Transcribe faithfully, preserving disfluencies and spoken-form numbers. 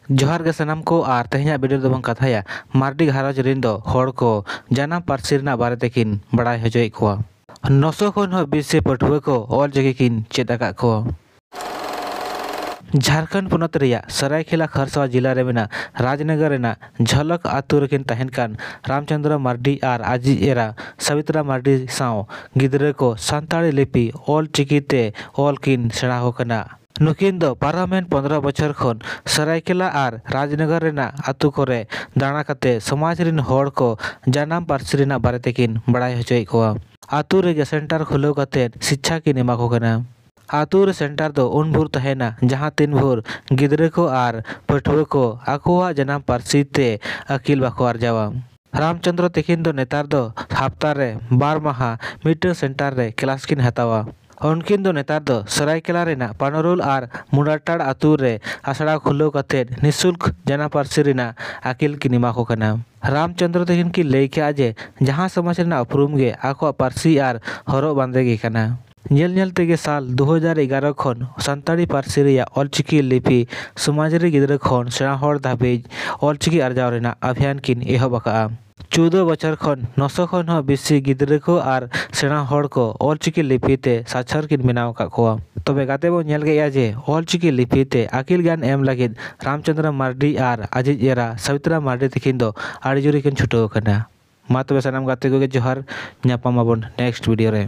ᱡᱚᱦᱟᱨ ᱜᱮ ᱥᱟᱱᱟᱢ ᱠᱚ, ᱟᱨ ᱛᱮᱦᱮᱧᱟᱜ ᱵᱷᱤᱰᱤᱭᱳ ᱨᱮᱫᱚ ᱵᱚᱱ ᱠᱟᱛᱷᱟᱭᱟ ᱢᱟᱨᱰᱤ ᱜᱷᱟᱨᱚᱸᱡᱽ ᱨᱤᱱ ᱫᱚ ᱦᱚᱲ ᱠᱚ ᱡᱟᱱᱟᱢ ᱯᱟᱹᱨᱥᱤ ᱨᱮᱱᱟᱜ ᱵᱟᱨᱮ ᱛᱮᱠᱤᱱ ᱵᱟᱲᱟᱭ ᱦᱚᱪᱚᱭᱮᱫ ᱠᱚᱣᱟ᱾ ᱱᱚᱥᱚ ᱠᱷᱚᱱ ᱦᱚᱸ ᱵᱮᱥᱤ ᱯᱟᱹᱴᱷᱩᱣᱟᱹ ᱠᱚ ᱚᱞ ᱪᱤᱠᱤ ᱠᱤᱱ ᱪᱮᱫ ᱟᱠᱟᱫ ᱠᱚᱣᱟ᱾ ᱡᱷᱟᱲᱠᱷᱚᱸᱰ ᱯᱚᱱᱚᱛ ᱨᱮᱭᱟᱜ ᱥᱚᱨᱟᱭᱠᱮᱞᱟ ᱠᱷᱟᱨᱥᱟᱣᱟ ᱡᱤᱞᱟ ᱨᱮ ᱢᱮᱱᱟᱜ ᱨᱟᱡᱽᱱᱚᱜᱚᱨ ᱨᱮᱱᱟᱜ ᱡᱷᱚᱞᱚᱠ ᱟᱹᱛᱩ ᱨᱮᱠᱤᱱ ᱛᱟᱦᱮᱱ ᱠᱟᱱ ᱨᱟᱢᱪᱚᱸᱫᱽᱨᱚ ᱢᱟᱨᱰᱤ ᱟᱨ ᱟᱡᱤᱡ ᱮᱨᱟ ᱥᱟᱵᱤᱛᱨᱟ ᱢᱟᱨᱰᱤ ᱥᱟᱶ ᱜᱤᱫᱽᱨᱟᱹ ᱠᱚ ᱥᱟᱱᱛᱟᱲᱤ ᱞᱤᱯᱤ ᱚᱞ ᱪᱤᱠᱤ ᱛᱮ ᱚᱞ ᱠᱤᱱ ᱥᱮᱬᱟ ᱟᱠᱚ ᱠᱟᱱᱟ᱾ ᱱᱩᱠᱤᱱ ᱫᱚ ᱯᱟᱨᱚᱢᱮᱱ ᱯᱚᱱᱫᱽᱨᱚ ᱵᱚᱪᱷᱚᱨ ᱠᱷᱚᱱ ᱥᱚᱨᱟᱭᱠᱮᱞᱟ ᱟᱨ ᱨᱟᱡᱽᱱᱚᱜᱚᱨ ᱨᱮᱱᱟᱜ ᱟᱹᱛᱩ ᱠᱚᱨᱮ ᱫᱟᱬᱟ ᱠᱟᱛᱮ ᱥᱚᱢᱟᱡᱽ ᱨᱤᱱ ᱦᱚᱲ ᱠᱚ ᱡᱟᱱᱟᱢ ᱯᱟᱹᱨᱥᱤ ᱨᱮᱱᱟᱜ ᱵᱟᱨᱮ ᱛᱮᱠᱤᱱ ᱵᱟᱲᱟᱭ ᱦᱚᱪᱚᱭᱮᱫ ᱠᱚᱣᱟ᱾ ᱟᱹᱛᱩ ᱨᱮᱜᱮ ᱥᱮᱱᱴᱟᱨ ᱠᱷᱩᱞᱟᱹᱣ ᱠᱟᱛᱮ ᱥᱤᱪᱪᱷᱟ ᱠᱤᱱ ᱮᱢᱟ ᱠᱚ ᱠᱟᱱᱟ᱾ ᱟᱹᱛᱩ ᱨᱮ ᱥᱮᱱᱴᱟᱨ ᱫᱚ ᱩᱱ ᱵᱷᱳᱨ ᱛᱟᱦᱮᱱᱟ, ᱡᱟᱦᱟᱸ ᱛᱤᱱ ᱵᱷᱳᱨ ᱜᱤᱫᱽᱨᱟᱹ ᱠᱚ ᱟᱨ ᱯᱟᱹᱴᱷᱩᱣᱟᱹ ᱠᱚ ᱟᱠᱚᱣᱟᱜ ᱡᱟᱱᱟᱢ ᱯᱟᱹᱨᱥᱤ ᱛᱮ ᱟᱹᱠᱤᱞ ᱵᱟᱠᱚ ᱟᱨᱡᱟᱣᱟ᱾ ᱨᱟᱢᱪᱚᱸᱫᱽᱨᱚ ᱛᱤᱠᱤᱱ ᱫᱚ ᱱᱮᱛᱟᱨ ᱫᱚ ᱦᱟᱯᱛᱟ ᱨᱮ ᱵᱟᱨ ᱢᱟᱦᱟ ᱢᱤᱫᱴᱟᱝ ᱥᱮᱱᱴᱟᱨ ᱨᱮ ᱠᱞᱟᱥ ᱠᱤᱱ ᱦᱟᱛᱟᱣᱟ᱾ ᱩᱱᱠᱤᱱ ᱫᱚ ᱱᱮᱛᱟᱨ ᱫᱚ ᱥᱚᱨᱟᱭᱠᱮᱞᱟ ᱨᱮᱱᱟᱜ ᱯᱟᱱᱚᱨᱩᱞ ᱟᱨ ᱢᱩᱰᱟᱨᱴᱟᱲ ᱟᱹᱛᱩ ᱨᱮ ᱟᱥᱲᱟ ᱠᱷᱩᱞᱟᱹᱣ ᱠᱟᱛᱮ ᱱᱤᱥᱩᱞᱠ ᱡᱟᱱᱟᱢ ᱯᱟᱹᱨᱥᱤ ᱨᱮᱱᱟᱜ ᱟᱹᱠᱤᱞ ᱠᱤᱱ ᱮᱢᱟ ᱠᱚ ᱠᱟᱱᱟ᱾ ᱨᱟᱢᱪᱚᱸᱫᱽᱨᱚ ᱛᱤᱠᱤᱱ ᱠᱤᱱ ᱞᱟᱹᱭ ᱠᱮᱜᱼᱟ ᱡᱮ ᱡᱟᱦᱟᱸ ᱥᱚᱢᱟᱡᱽ ᱨᱮᱱᱟᱜ ᱩᱯᱨᱩᱢ ᱜᱮ ᱟᱠᱚᱣᱟᱜ ᱯᱟᱹᱨᱥᱤ ᱟᱨ ᱦᱚᱨᱚᱜ ᱵᱟᱸᱫᱮ ᱜᱮ ᱠᱟᱱᱟ᱾ ᱧᱮᱞ ᱧᱮᱞ ᱛᱮᱜᱮ ᱥᱟᱞ ᱫᱩ ᱦᱟᱡᱟᱨ ᱮᱜᱟᱨᱚ ᱠᱷᱚᱱ ᱥᱟᱱᱛᱟᱲᱤ ᱯᱟᱹᱨᱥᱤ ᱨᱮᱭᱟᱜ ᱚᱞᱪᱤᱠᱤ ᱞᱤᱯᱤ ᱥᱚᱢᱟᱡᱽ ᱨᱮ ᱜᱤᱫᱽᱨᱟᱹ ᱠᱷᱚᱱ ᱥᱮᱬᱟ ᱦᱚᱲ ᱫᱷᱟᱹᱵᱤᱡ ᱚᱞᱪᱤᱠᱤ ᱟᱨᱡᱟᱣ ᱨᱮᱱᱟᱜ ᱟᱵᱷᱤᱭᱟᱱ ᱠᱤᱱ ᱮᱦᱚᱵ ᱟᱠᱟᱫᱼᱟ᱾ ᱪᱳᱫᱚ ᱵᱚᱪᱷᱚᱨ ᱠᱷᱚᱱ ᱱᱚᱥᱚ ᱠᱷᱚᱱ ᱦᱚᱸ ᱵᱮᱥᱤ ᱜᱤᱫᱽᱨᱟᱹ ᱠᱚ ᱟᱨ ᱥᱮᱬᱟ ᱦᱚᱲ ᱠᱚ ᱚᱞᱪᱤᱠᱤ ᱞᱤᱯᱤ ᱛᱮ ᱥᱟᱪᱷᱟᱨ ᱠᱤᱱ ᱵᱮᱱᱟᱣ ᱟᱠᱟᱫ ᱠᱚᱣᱟ᱾ ᱛᱚᱵᱮ ᱜᱟᱛᱮ ᱵᱚᱱ ᱧᱮᱞ ᱠᱮᱫᱼᱟ ᱡᱮ ᱚᱞᱪᱤᱠᱤ ᱞᱤᱯᱤ ᱛᱮ ᱟᱹᱠᱤᱞ ᱜᱮᱭᱟᱱ ᱮᱢ ᱞᱟᱹᱜᱤᱫ ᱨᱟᱢᱪᱚᱸᱫᱽᱨᱚ ᱢᱟᱨᱰᱤ ᱟᱨ ᱟᱡᱤᱡ ᱮᱨᱟ ᱥᱟᱵᱤᱛᱨᱟ ᱢᱟᱨᱰᱤ ᱛᱤᱠᱤᱱ ᱫᱚ ᱟᱹᱰᱤ ᱡᱳᱨ ᱠᱤᱱ ᱪᱷᱩᱴᱟᱹᱣ ᱟᱠᱟᱱᱟ᱾ ᱢᱟ ᱛᱚᱵᱮ ᱥᱟᱱᱟᱢ ᱜᱟᱛᱮ ᱠᱚᱜᱮ ᱡᱚᱦᱟᱨ, ᱧᱟᱯᱟᱢ ᱟᱵᱚᱱ ᱱᱮᱠᱥᱴ ᱵᱷᱤᱰᱤᱭᱳ ᱨᱮ᱾